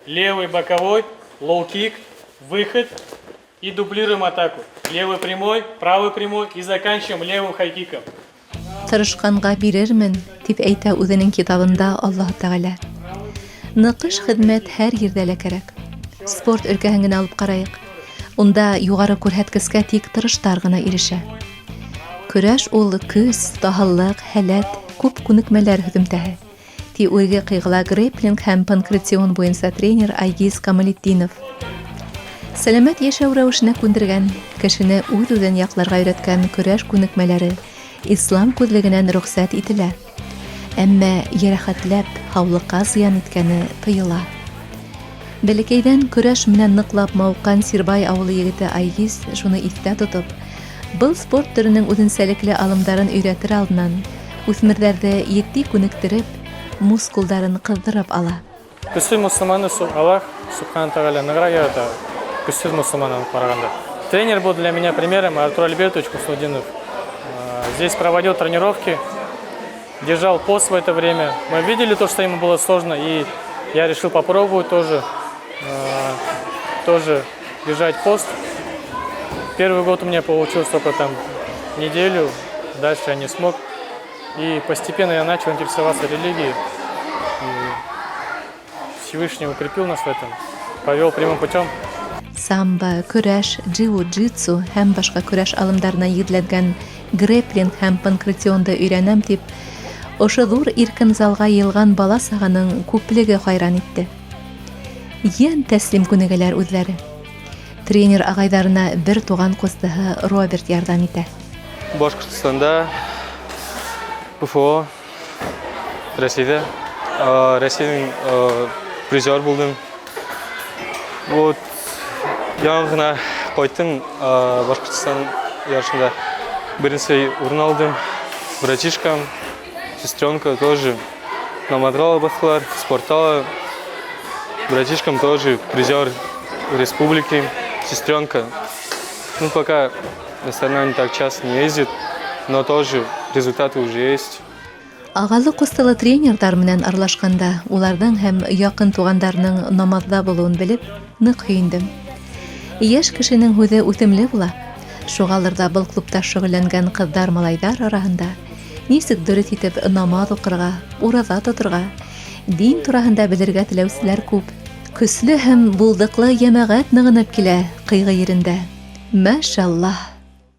Левый боковой, лоу-кик, выход и дублируем атаку. Левый прямой, правый прямой и заканчиваем левым хай-киком. Тырышҡанға бирермен, тип әйтә үҙенең китабында Аллаһ Тәғәлә. Ныҡыш хеҙмәт һәр ерҙә лә кәрәк. Спорт өлкәһен генә алып ҡарайыҡ. Унда юғары күрһәткескә тик тырыштар ғына ирешә. Көрәш ул көс, таһыллыҡ, һәләт, күп күнекмәләр һөҙөмтәһе. Ти Үрге Ҡыйғыла грэпплинг һәм панкратион буйынса тренер Айгиз Камалетдинов. Сәләмәт йәшәү рәүешенә күндергән, кешене үҙ-үҙен яҡларға өйрәткән көрәш күнекмәләре ислам күҙлегенән рөхсәт ителә. Әммә йәрәхәтләп, һаулыҡҡа зыян иткәне тыйыла. Бәләкәйҙән көрәш менән ныҡлап мауыҡҡан Сирбай ауылы егете Айгиз шуны иҫтә тотоп, был спорт төрөнөң үҙенсәлекле алымдарын өйрәтер алдынан үҫмерҙәрҙе етди күнектереп, мускулдарын ҡыҙҙырып ала. Көслө мосолманны Аллаһ Субхана Тағала нығыраҡ ярата, көсһөҙ мосолманға ҡарағанда. Тренер был для меня примером Артур Альбертович Хуснудинов. Здесь проводил тренировки, держал пост в это время. Мы видели то, что ему было сложно, и я решил попробовать тоже держать пост. Первый год у меня получилось только там неделю, дальше я не смог. И постепенно я начал интересоваться религией. И Всевышний укрепил нас в этом, повел прямым путем. Самбо, көрәш, джиу-джитсу һәм башҡа көрәш алымдарына нигеҙләнгән грэпплинг һәм панкратионды өйрәнәм тип, ошо ҙур иркен залға йыйылған бала-сағаның күплеге хайран итте. Йән тәслим күнегәләр үҙҙәре. Тренер ағайҙарына бер туған ҡустыһы Роберт ярҙам итә. Башҡортостанда ПФО Рәсәйҙә Рәсәйҙең призер булдым. Вот яңы ғына ҡайттым Башҡортостан ярышында беренсе урын алдым. Братишкам, сестренка тоже намаҙға баҫтылар, спортта ла. Братишкам тоже призер республики, сестренка. Ну, пока на соревнования так часто не ездит, но тоже результаты уже есть. Ағалы ҡустылы тренерҙар менән аралашҡанда уларҙың һәм яҡын туғандарының намаҙҙа булыуын белеп, ныҡ һөйөндөм. Йәш кешенең һүҙе үтемле була. Шуғалыр ҙа был клубта шөғөлләнгән ҡыҙҙар-малайҙар араһында нисек дөрөҫ итеп намаҙ уҡырға, ураҙа тоторға, дин тураһында белергә теләүселәр күп. Көслө һәм булдыҡлы йәмәғәт нығынып килә Ҡыйғы ерендә. Мәшаллаһ!